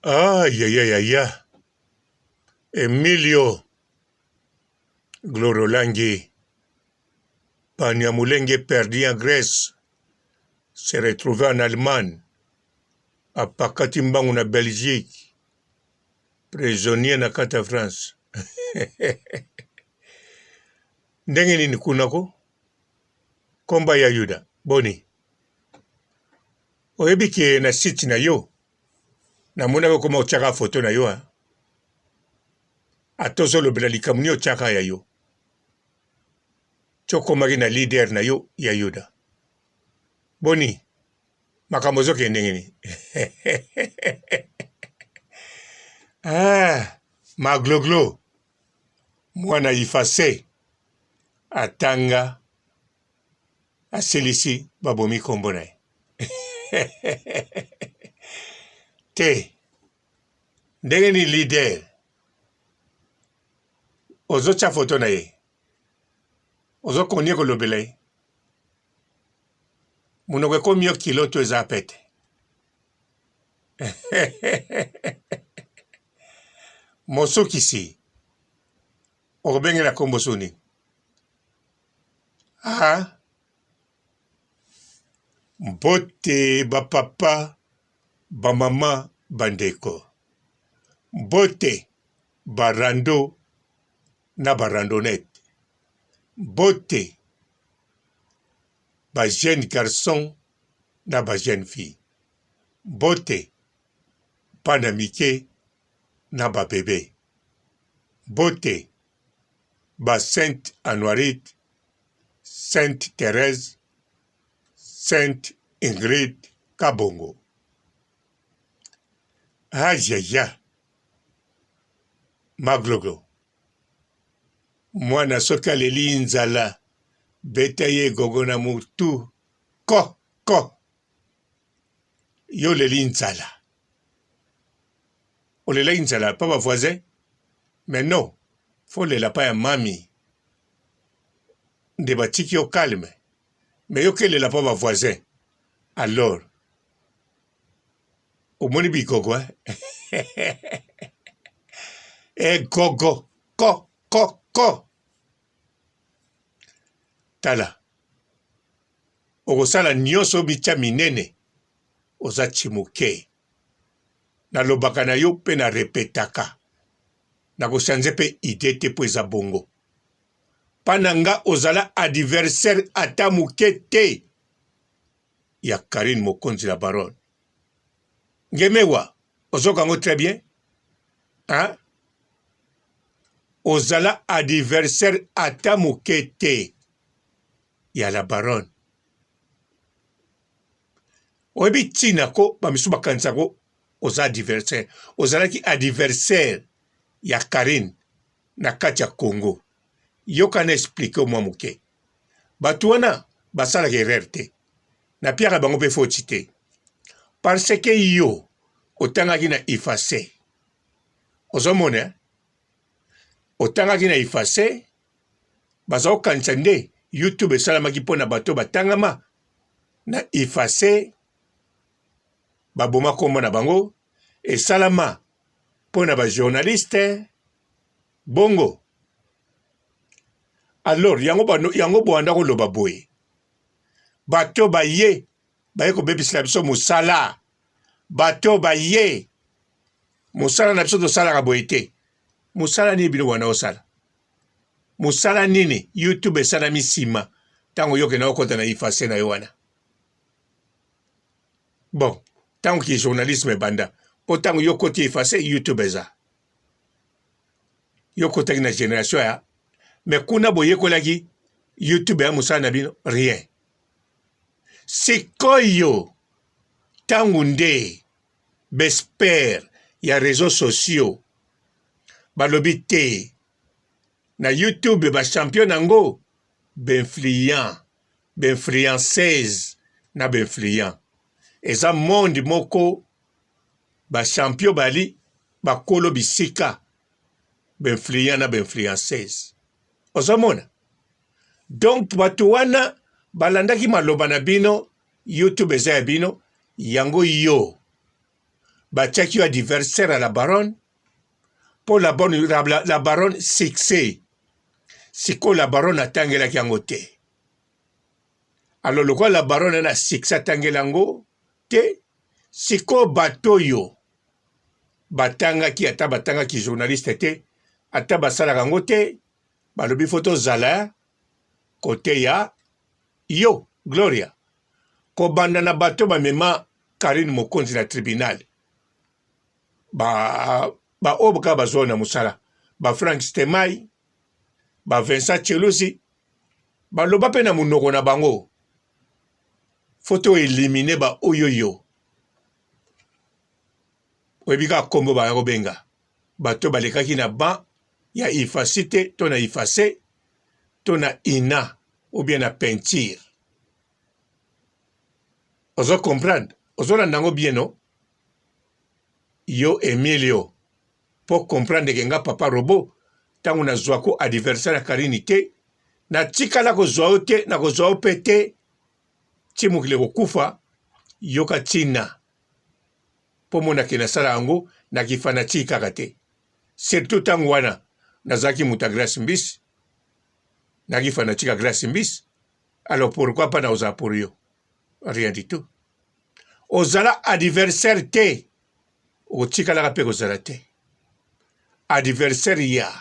Ayayayaya Emilio Gloria Olangi Banyamulenge perdu en Grèce se retrouve en Allemagne apakati mbangu na Belgique prisonnier na kati ya France ndenge nini kuna ko komba ya Yuda boni oyebi ke na site na yo namonaki okoma otyaka foto na yo ata ozolobela likambo nini otyaka ya yo ti okomaki na leader na yo ya yuda boni makambo ezokende ndenge nini ah, magloglo mwana ifase atanga asilisi babomi nkombo na ye te ndenge nini leader ozotya foto na ye ozokonie kolobela ye monoko ekomi yo kilo to eza pete mosukisi okobengela nkombo soni Ah mbote ba papa ba mama ba ndeko mbote ba rando na ba randonnette mbote ba jeune garçon na ba jeune fille mbote bana mike na ba bebe mbote ba sainte Anuarite, sainte Therèse, sainte Ingrid Kabongo. Ayaya Magloglo mwana soki aleli nzala beta ye gogo na mutu ko ko yo oleli nzala olelaki nzala pa ba voisin mais non faut olela pa ya mami nde batiki yo calme mais yo kelela pa ba voisin alors omoni bigogo eh? egogo ko ko ko tala okosala nyonso mitya minene oza chimuke Nalobaka na yo pe na repetaka. Nako changer pe idee te po eza bongo. Pa na nga ozala adversaire ata muke te ya Carine Mokonzi la baronne. Ngemewa ozoka yango très bien? Hein? Ozala adversaire ata muke te ya la baronne. Oyebi ntina ko ba misusu bakanisa ko oza adversaire. Ozalaki adversaire ya Carine na kati ya Congo. Yoka na explique yo mwa moke. Bato wana basalaka erreur te. Na piaka bango pe faute te. Parce que yo otangaki na IFACE. Ozomona eh? Otangaki na IFACE, baza kokanisa nde YouTube esalamaki mpo na bato batangama na efface baboma kombo na bango esalama mpo na ba journaliste bongo alors yango bano yango boanda koloba boye bato baye baye kobebisela biso mosala bato baye mosala na biso tosalaka boye te mosala nini bino wana osala Musala nini YouTube esalami sima tango yo okenda okota na ifase na yo wana? Bon, tango ki journalisme ebanda po tango yo okoti ifase YouTube eza. Yo okotaki na generation ya mais kuna boyekolaki YouTube ya musala na bino rien. Sikoyo tango nde b'experts ya reseaux sociaux balobi te na youtube ba champion nango b'influent b'influenceuse na b'influent eza monde moko ba champion bali bakolo bisika b'influent na b'influenceuse ozomona donc bato wana balandaki maloba na bino youtube eza ya bino yango yo. Batiaki yo adversaire ya la baronne mpo la, bonne, la, la, la baronne succès. Sikoyo la baronne atangelaki yango te. Alors lokola la baronne na succès atangeli yango te, sikoyo bato oyo batangaki ata batangaki journaliste te, ata basalaka yango te, balobi fo tozala kote ya yo Gloria. Kobanda na bato bamema Carine Mokonzi na tribunal, ba ba oyo kaka bazwa na mosala, ba Frank Stemay, ba Vincent Chelusi, baloba mpe na monoko na bango fo to elimine ba oyoyo. Oyebi kaka kombo baya kobenga bato balekaki na banc ya ifasi te to na ifase to na ina ou bien na peinture. Ozo comprendre? Ozolanda yango bien no? Yo Emilio po comprendre ke nga papa robot tango nazwa ko adversaire ya Carine te, natikala kozwa yo te, nakozwa yo pe te ti mokili ekokufa. Yoka tina po mona ke nasala yango na ki fanatique kaka te, surtout tango wana nazalaki moto ya Grace Mbisi, naki fanatique ya Grace Mbisi, alors pourquoi pas nakozala pour yo? Rien du tout. Ozala adversaire te, okotikalaka mpe kozala te adversaire ya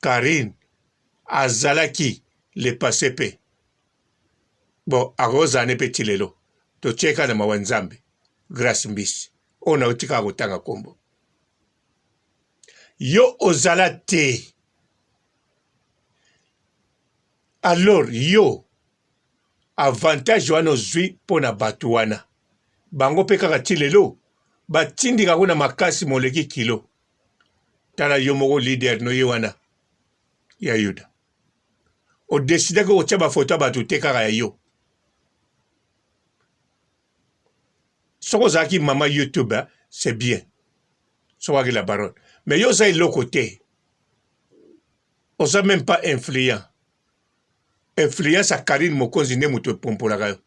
Carine. Azalaki le passé mpe bon akozala ne mpe ti lelo. Totie kaka na mawa Nzambe. Grace Mbisi oyo nauti kaka kotanga kombo, yo ozala te. Alors yo avantage wana ozwi mpo na bato wana, bango mpe kaka ti lelo batindika yango na makasi moleki kilo. Tala yo moko leader no ye wana ya Yuda, odesidaki kotya bafoto ya bato te, kaka ya yo. Soki ozalaki mama YouTube, c'est bien, soki ozalaki la baronne, mais yo oza eloko te, oza même pas influent. Influence ya Carine Mokonzi nde moto epompolaka yo.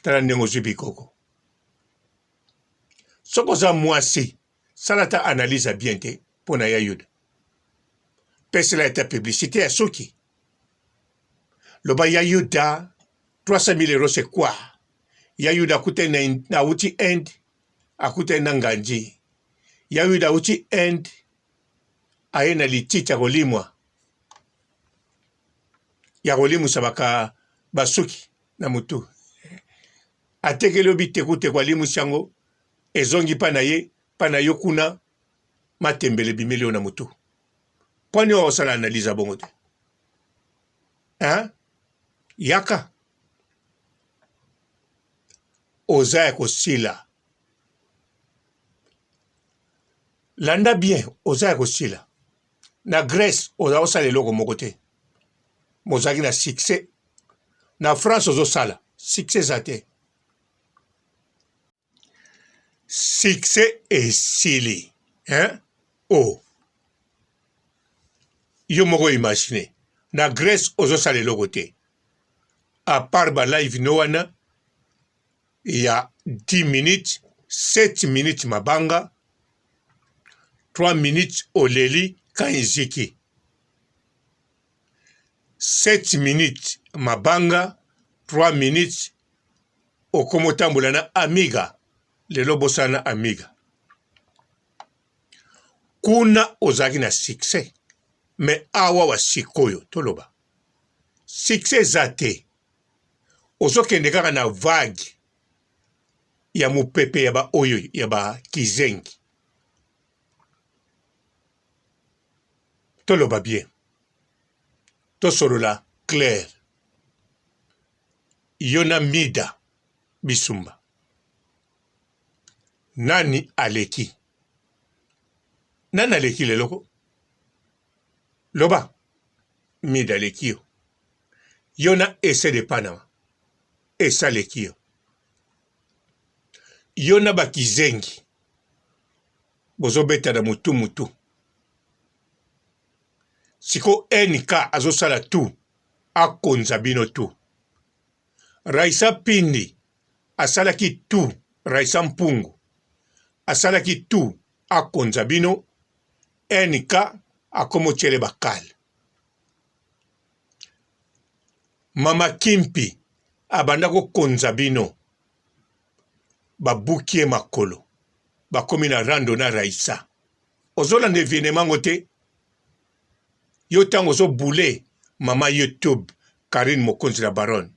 Tala ndenge ozwi bikoko. Soki oza mwasi, sala ata analyse ya bien te mpo na ya Yuda. Pesela ata publicité ya suki. Loba ya Yuda 300 000 euros c'est quoi? Ya Yuda akutani na awuti Inde, akutani na Nganji. Ya Yuda awuti Inde, aye na lititi ya kolimwa, ya kolimwisa baka basuki na mutu, atekeli yo bitekuteku, alimwisi yango, ezongi mpa na ye mpa na yo kuna, matembele ebimeli yo na mutu. Mpo nini osala analyse ya bongo te? Hein? Yaka oza ya kosila. Landa bien, oza ya kosila. Na Grèce oza kosala eloko moko te, mozalaki na succès. Na France ozosala succès eza te, succès esili hein? Oh, yo moko imagine na Grèce ozosala eloko te, à part ba live no wana ya 10 minutes, 7 minutes mabanga, 3 minutes oleli kainziki, 7 minutes mabanga, 3 minutes okomotambola na amiga. Lelo bosana na amiga kuna, ozalaki na succès, mais awa wa sikoyo toloba succès eza te. Ozokende kaka na vague ya mopepe ya baoyo ya bakizengi. Toloba bien, tosolola clair, yo na Mida Bisumba nani aleki? Nani aleki lelo ko? Loba Mida aleki yo. Yo na Ese de Panama, Ese aleki yo. Yo na bakizengi bozobeta na mutu mutu. Siko NK azosala tout akonza bino tout. Raissa Pindi asalaki tout, Raissa Mpungu. asalaki tout akonza bino NK akomi otiele bakale. Mama Kimpi abanda kokonza bino babuki ye makolo bakomi na rando na Raissa. Ozolanda evenement ngo te? Yo tango ozo boule mama YouTube Carine Mokonzi la baronne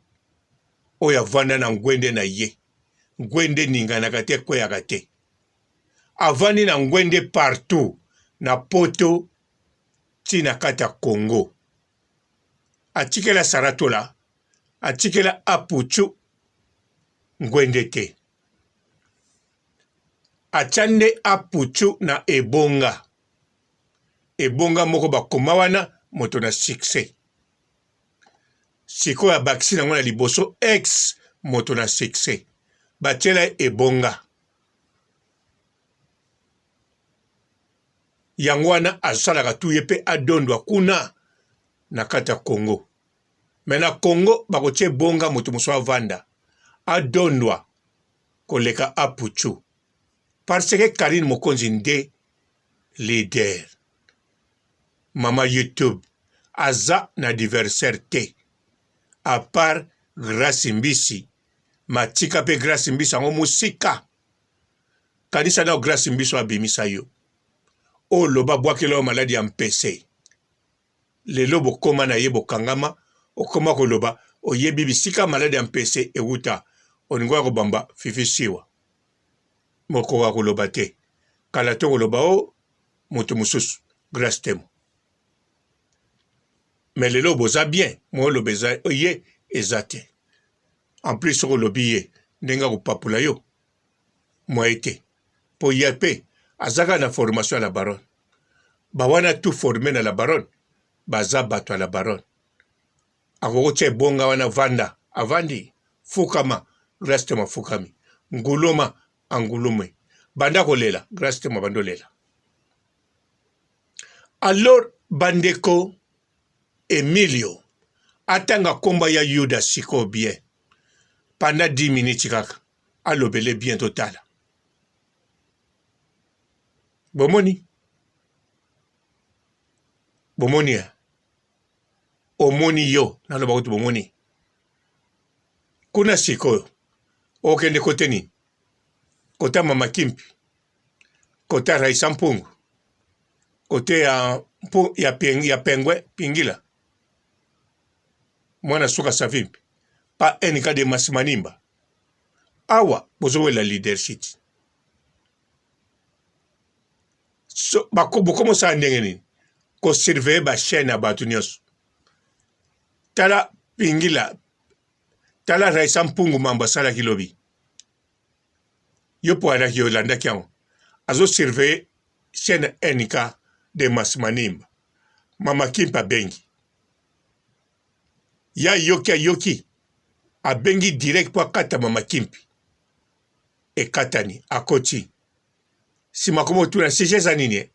oyo avanda na ngwende na ye ngwende eninganaka te ekweyaka te avandi na ngwende partout na poto ti na kati ya Congo atikela Saratola atikela Apuchu ngwende te atya nde Apuchu na ebonga ebonga moko bakoma wana moto na succès sikoyo abakisi nango na liboso ex moto na succès batiela ye ebonga yango wana asalaka tu ye mpe adondwa kuna na kati ya Congo me na Congo bakotia ebonga moto mosusu avanda adondwa koleka apuchu parce que Carine Mokonzi nde leader. Mama YouTube aza na adversaire te à part Grace Mbisi matika pe Grace Mbisi yango musika. Kanisa nao Grace Mbisi abimisa yo oloba bwakela yo maladi ya mpese lelo bokoma na ye bokangama okoma koloba oyebi bisika maladi ya mpese ewuta olingi oya kobamba Fifi Siwa. Mokoka koloba te kala te okoloba o oh, moto mosusu Grace Temo. Mais lelo boza bien moyen oloba eza ye eza te. En plus soki olobi ye ndenge akopapula yo moyen te po ye pe aza kaka na formation ya la baronne. Ba wana tout forme na la baronne baza bato ya la baronne. Akoki kotia ebonga wana vanda avandi fukama Grace Temo afukami nguluma angulume banda kolela Grace Temo abandi olela. Alors bandeko Emilio atanga kombo ya Yuda sikoyo bien pendant 10 minutes kaka alobele bien totala. Bomoni? Bomoni eh? Omoni yo naloba kutu bomoni kuna sikoyo okende kote nini? Kota mama Kimpi, kota Raissa Mpungu, kote ya, mpu, ya, peng, ya Pengwe Pingila mwana suka Savimbi pa NK de Masimanimba awa bozowela leadership so, bokomosala ndenge nini kosurveille bachaine ya bato nyonso tala Pingila tala Raissa Mpungu mambo asalaki lobi yo mpo alaki olandaki yango azo surveille chaîne NK de Masmanimba mama Kimpa abengi ya yoki ayoki abengi direct mpo akata mama Kimpi ekatani akoti nsima akoma otuna sujet eza nini eh?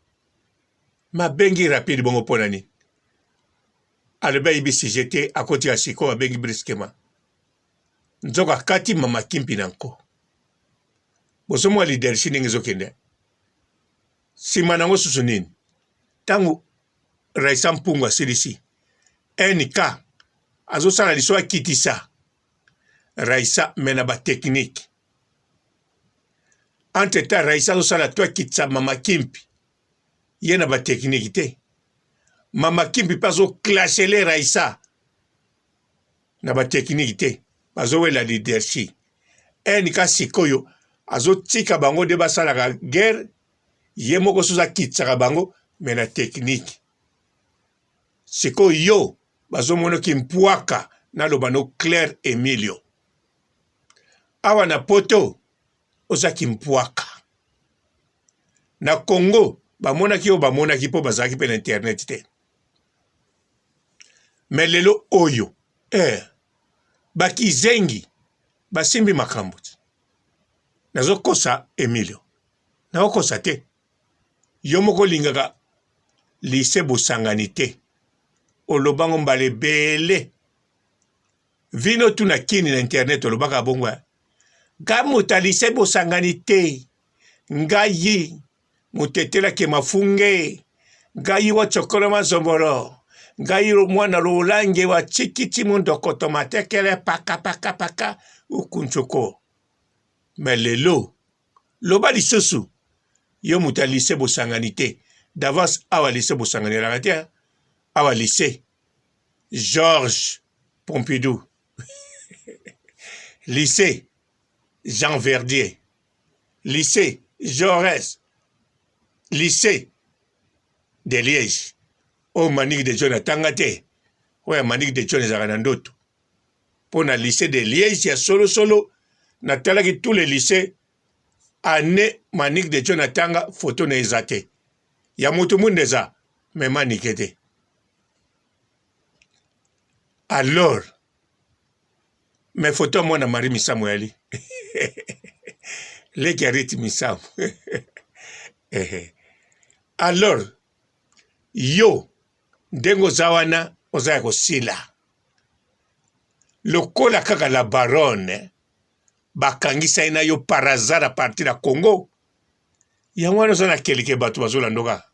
mabengi rapide bongo mpo na nini alobi ayebi sujet te akoti ya sikoyo abengi brusquement nzoka akati mama kimpi na nko bozomona leadership ndenge ezokende nsima na yango susu nini ntango Raissa Mpungu asilisi NK azosala liso akitisa Raissa me na batechnike entre temps Raissa azosala to akitisa mama kimpi ye na batechnike te mama kimpi mpe azoklashele Raissa na ba technique te bazowela leadership NK sikoyo azotika bango nde basalaka guerre ye moko soki akitisaka bango me na technique sikoyo yo bazomona kimpwaka naloba no claire Emilio awa na poto oza kimpwaka na Congo bamonaki yo bamonaki mpo bazalaki mpe na internet te me lelo oyo eh, bakizengi basimbi makambo nazokosa Emilio nakokosa te yo moko olingaka lise bosangani te olobango mbala ebele vino tuna kini na internet olobaka bongo eh. ga moto ya lise bosangani te. Ngai mutetela ke mafunge, ngai wa chokolo mazombolo, ngai mwana lolange wa chikichi mundokoto matekele paka paka paka ukunchuko. Mais lelo loba lisusu yo moto ya lycée bosangani te d'avance awa lycée bosangani elaka te awa lycée Georges Pompidou lycée Jean Verdier lycée Jaurès lycée de Liège oyo Manick de John atanga te oyo ya Manick de John ezalaka na ndoto mpo na lycée de Liège ya solosolo natalaki tous les lycées année Manick de John atanga photo na eza te ya moto mwinda eza me Manike te alors me photo ya mwana Marie Misamu yali leki ya Riti Misamu alors yo ndenge oza wana oza ya kosila lokola kaka la baronne bakangisa ye na yo par hasard a partir ya Congo yango wana oza na kelike bato bazolanda kaka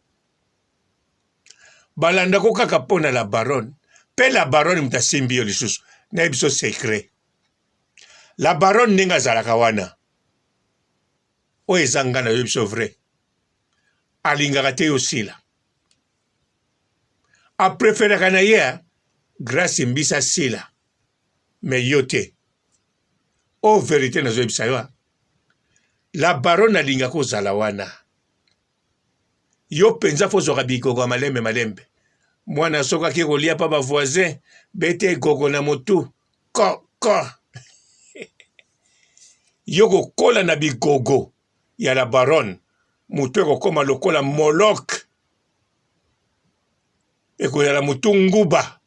balandako kaka mpo na la baronne mpe la baronne moto asimbi yo lisusu nayebi biso secret la baronne ndenge azalaka wana oyo eza nga na yo biso vrai alingaka te yo sila apreferaka na ye grace mbisa sila me yo te oyo verite nazoyebisa yo la baronne alingaka ozala wana yo mpenza fo ozwaka bigogo ya malembe malembe mwana soki ake kolia pa bavoisin bete egogo na motu ko ko yo kokola na bigogo ya la baronne motu ekokoma lokola molok ekozala motu nguba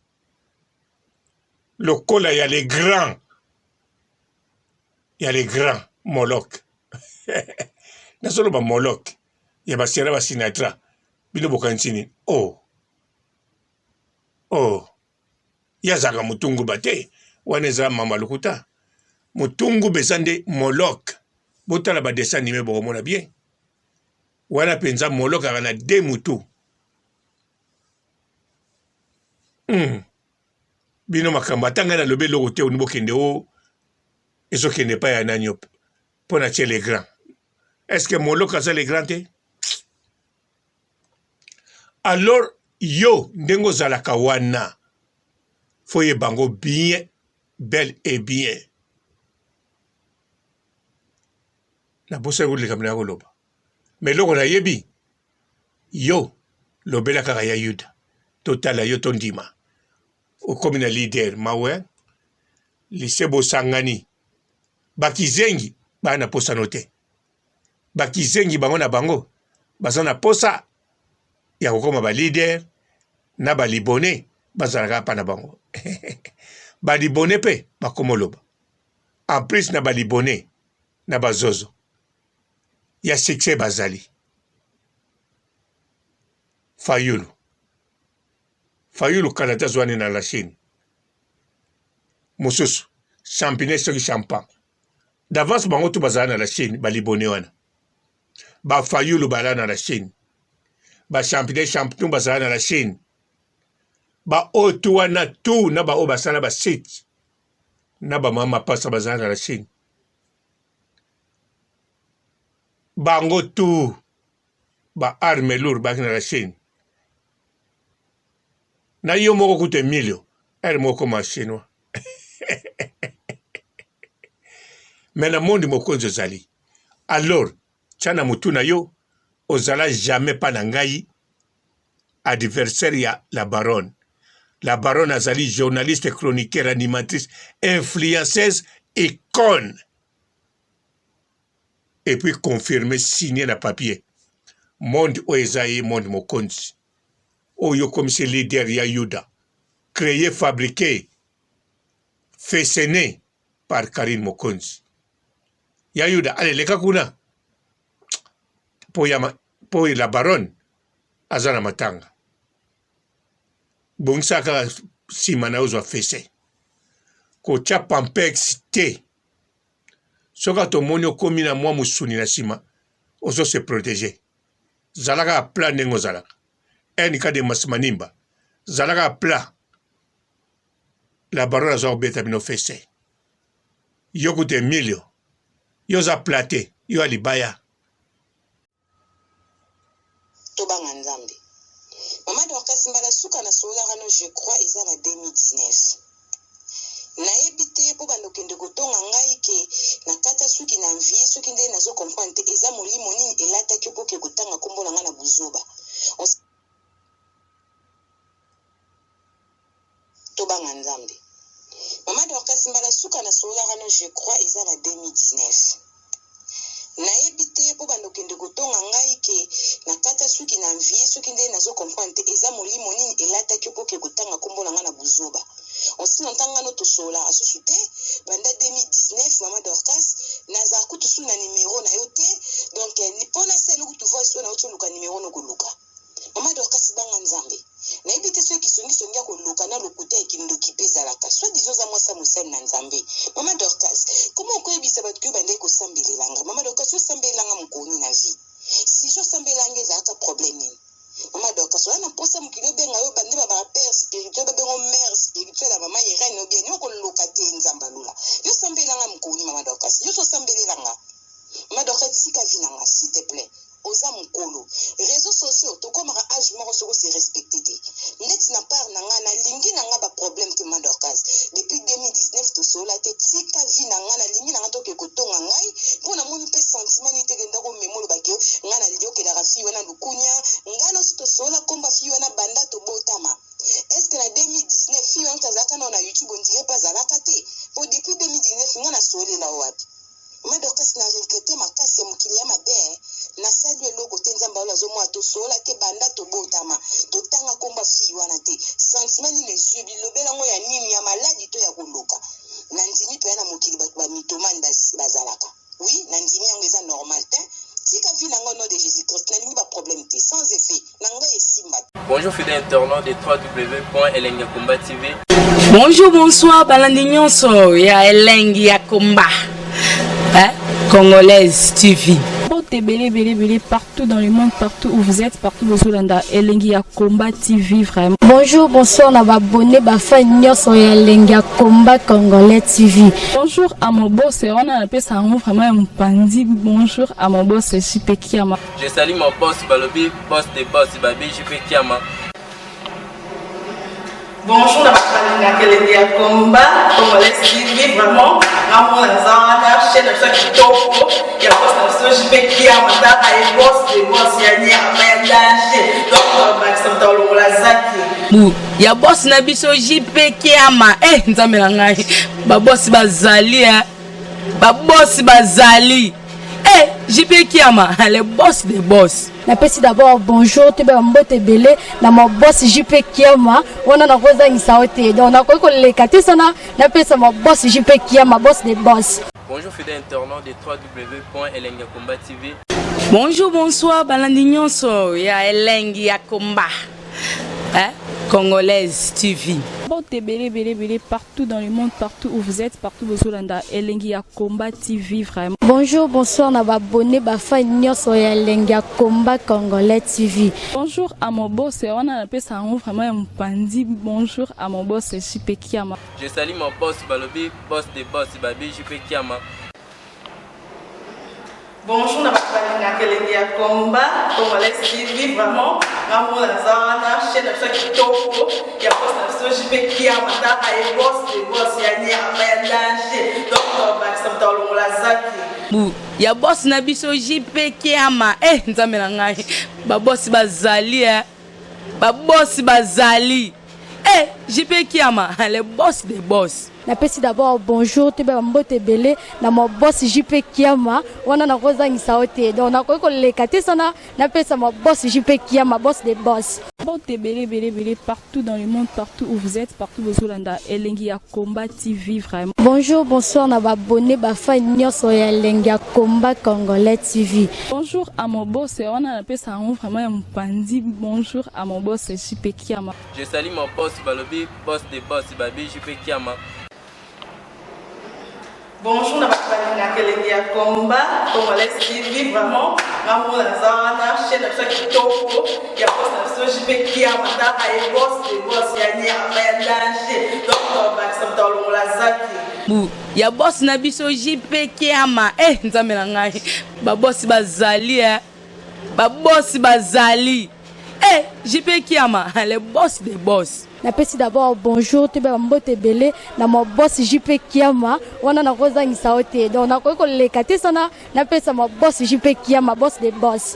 lokola ya le grand ya le grand molok nazoloba molok ya basera ba sinatra bino bokanisi nini oh oh ye azalaka motunguba te wana eza mama lokuta motunguba eza nde molok botala ba dessin anime bokomona bien wana mpenza molok aka na de mutu Bino makambo ata ngai nalobi eloko te oni bokende o ezokende epai ya nani mpo na tie le grand est ce que moloka aza le grand te alors yo ndenge ozalaka wana fo yeba yango bien bel et bien nabosani koleka na ya koloba ma eloko nayebi Yo lobela kaka ya yuda totala yo tondima okomi na leader mawe lycee bosangani bakizengi baa na posa no te bakizengi bango na bango baza na posa ya kokoma ba leader na ba libone bazalaka pa na bango ba libone pe bakomoloba en plus na ba libone na bazozo ya succès bazali Fayulu Fayulu kala te azwani na la Chine mosusu champine soki champan d'avance bango tu bazala na la Chine balibone wana ba Fayulu bazala na la Chine ba champine champinu bazala na la Chine ba oyo tu wana tu na ba oyo basala ba site na ba mama mapasa bazala na la Chine bango tout ba arme lourd baki na la Chine na yo moko kutu Emilio heure moko ma chinois mais na monde mokonzi ozali alors tya na motu na yo ozala jamais pa na ngai adversaire ya la baronne la baronne azali journaliste chroniqueur animatrice influenceuse icone et puis confirme signe na papier monde oyo eza ye monde mokonzi oyo okomisi leader ya yuda créé fabriqué façonné par Karine Mokonzi ya yuda ale leka kuna po ya po la baronne aza na matanga bongisa kaka nsima na yo ozwa fese kotya pampex te soki tomoni okomi na mwa mosuni na nsima. Ozo se proteger. Zala kaka plat ndenge ozalaka. NK de Masmanimba. Zala kaka plat. La baronne aza kobeta bino fesse. Yo kutu Emilio. Yo oza plat te. Yo ya libaya. Tobanga Nzambe. Mama Dorcas mbala suka na sololaka no je crois eza na 2019. Nayebi te po banda okende kotonga ngai ke na kata suki na envie soki nde nazo comprendre te eza molimo nini elataki yo po oke kotanga kombo na ngai na buzoba. Tobanga Nzambe. Mama Dorcas mbala suka na sololaka no je crois eza na 2019. Nayebi te po banda okende kotonga ngai ke na kata suki na envie soki nde nazo comprendre te eza molimo nini elataki yo po oke kotanga kombo na ngai na buzoba. Aussi longtemps nga no tosololaka susu te banda 2019 mama Dorcas nazala kutu su na numero na yo te donc po nasala yo kutu voice oyo nawuti oluka numero no koluka. Maman Dorcas banga nzambe. Nayebi te soki kisongisongi ya koloka na lokuta ya kindoki pe ezalaka. Soit disant oza mwasi ya mosali na nzambe. Maman Dorcas, comment okoyebisa batu ke obandaki kosambelela nga? Maman Dorcas yo osambelela nga mokolo nini na vie? Sujet osambela nga ezalaka problème nini? Maman Dorcas oza na posa mokili obenga yo bande babaka père spirituel babenga yo mère spirituelle ya maman Irène ou bien yo okoloka te nzambe ya lola. Yo osambela nga mokolo nini maman Dorcas? Yo osi osambelela nga? Maman Dorcas tika vie na nga s'il te plait. Oza mukolo. Reseaux sociaux tokomaka age moko soki o se respecter te. Ndeti na part na nga na lingi na nga ba problème te maman Dorcas. Depuis 2019 tosolola te tika vie na nga na lingi na nga te oke kotonga ngai po na moni pe sentiment nini te kenda ko mema oloba ke nga na yokelaka fille wana lukunia nga na yo si tosolola kombo ya fille wana banda tobotama. Est ce que na 2019 fille wana kutu azalaka nanu na youtube on dirait pe azalaka te po depuis 2019 nga na sololela yo wapi? Ma dorcas na regrette makasi ya mokili ya mabe eh nasali yo eloko te nzambe ya lola azomona tosolola te banda tobotama totanga kombo ya fille wana te sentiment nini ezui yo bilobela ngo ya nini ya maladi to ya koloka nandimi penza na mokili batu ba mythomane bazalaka oui nandimi yango eza normal tein tika vie na nga au nom de Jesus Christ nalingi ba problème te sans effet na ngai esimba te. Bonjour fidèle internaute de www.elengiyakomba TV. Bonjour, bonsoir, balandi nyonso ya elengi ya komba. Hein? Congolaise TV. Mbote ebele ebele ebele partout dans le monde partout où vous êtes partout bozolanda elengi ya combat TV vraiment. Bonjour, bonsoir na ba abonné ba fan nyonso ya elengi ya combat congolais TV. Bonjour à mon boss wana napesa yango vraiment ya mopanzi bonjour à mon boss JP Kiama. Je salue mon boss balobi boss de boss babi JP Kiama. Bonjour na bato balingaka elengi ya combat congolais TV vraiment ngamona naza wana chaîne na biso ya kitoko ya boss na biso JP Kiama tala ye boss de boss ya nyama ya danger donc bakisa moto alongola zaki bu ya boss na biso JP Kiama eh nzambe na ngai ba boss bazali eh ba boss bazali eh JP Kiama le boss de boss Napesi d'abord bonjour toyeba ba mbote ebele na ma boss JP Kiama wana nakozangisa yo te donc nakoki koleka te sana napesa ma boss JP Kiama boss de boss. Bonjour fidèle internaute de www.elengiyakomba TV. Bonjour bonsoir balandi nyonso ya elengi ya combat hein? Congolaise TV. Mbote ebele ebele ebele partout dans le monde partout où vous êtes partout bozolanda elengi ya combat TV vraiment. Bonjour bonsoir na ba abonné ba fan nyonso ya elengi ya combat congolais TV. Bonjour à mon boss wana napesa yango vraiment ya mopanzi bonjour à mon boss JP Kiama. Je salue mon boss balobi boss de boss babi JP Kiama. Bonjour na bato balingaka elengi ya combat congolais TV vraiment ngamona naza wana chaîne na biso ya kitoko ya boss na biso JP Kiama tala ye boss de boss ya nyama ya danger donc bakisa moto alongola zaki bu ya boss na biso JP Kiama eh nzambe na ngai ba boss bazali eh ba boss bazali eh JP Kiama le boss de boss. Napesi d'abord bonjour toyeba ba mbote ebele na ma boss JP Kiama wana nakozangisa yo te donc nakoki koleka te sana napesa ma boss JP Kiama boss de boss. Mbote ebele ebele ebele partout dans le monde partout où vous êtes partout bozolanda elengi ya combat TV vraiment. Bonjour bonsoir na ba abonné ba fan nyonso ya elengi ya combat congolais TV. Bonjour à mon boss wana napesa yango vraiment ya mopanzi bonjour à mon boss JP Kiama. Je salue mon boss balobi boss de boss babi JP Kiama. Bonjour na bato balingaka elengi ya combat congolais TV, vraiment nga moko naza wana, chaîne na biso ya kitoko ya boss na biso JP Kiama. Taka ye, boss de boss ya nyama ya danger, donc tobakisa moto alongola zaki. Bu ya boss na biso JP Kiama. Eh, Nzambe na ngai, babosi bazali, eh. Babosi bazali, eh, JP Kiama, le boss de boss. Napesi d'abord bonjour, toyeba bambote ebele na ma boss JP Kiama. Wana nakozangisa yo te, donc nakoki koleka te sana napesa ma boss JP Kiama, boss de boss.